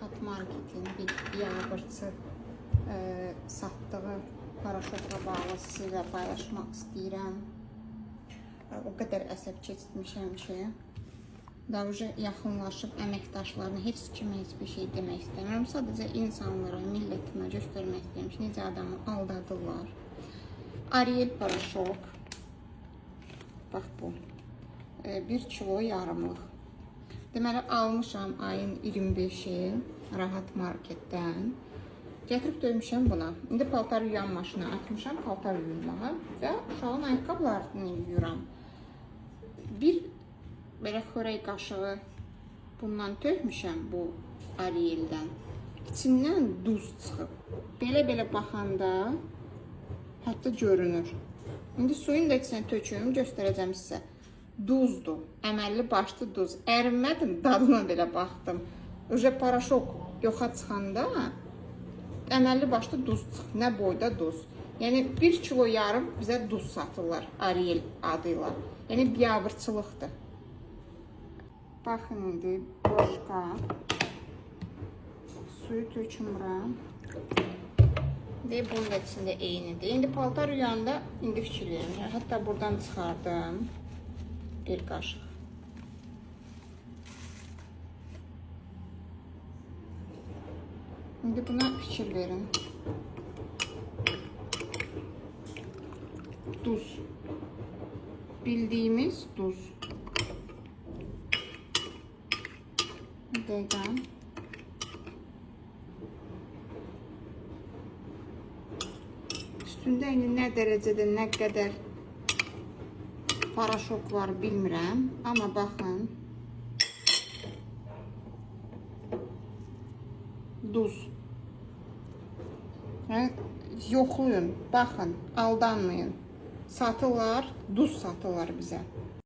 Rahat Marketin bir biabırçı satdığı paraşokla bağlı sizinlə paylaşmaq istəyirəm. O qədər əsəb keçirmişəm ki, daha уже yaxınlaşıb əməkdaşlarına heç kimə heç bir şey demək istəmirəm. Sadəcə insanlara, millətimə göstərmək istəyirəm ki, necə adamı aldadırlar. Ariel paraşok. Bax bu. 1 kilo yarımlıq. Deməli almışam ayın 25-i Rahat Marketdən. Gətirib döymüşəm buna. İndi paltar yuyan maşına atmışam paltar yuymağa və uşağın ayaqqabılarını yuyuram. Bir belə xörək qaşığı bundan tökmüşəm bu Arieldən. İçindən duz çıxıb. Belə-belə baxanda hətta görünür. İndi suyun da içinə töküm, göstərəcəm sizə. Duzdur. Əməlli başlı duz. Ərinmədim, dadına belə baxdım. Uje paraşok yoxa çıxanda əməlli başlı duz çıxıb. Nə boyda duz. Yəni 1 kilo yarım bizə duz satırlar Ariel adı ilə. Yəni biabırçılıqdır. Baxın indi boş qab. Suyu töküm bura. Deyib bunun da içində eynidir. İndi paltar yuyanda indi fikirləyirəm. Hətta buradan çıxardım bir qaşıq. İndi buna fikir verin. Duz. Bildiyimiz duz. Bir dəqiqə. Üstündə indi nə dərəcədə, nə qədər paraşok var bilmirəm. Amma baxın. Duz. Yəni, yoxlayın, baxın, aldanmayın. Satırlar, duz satırlar bizə.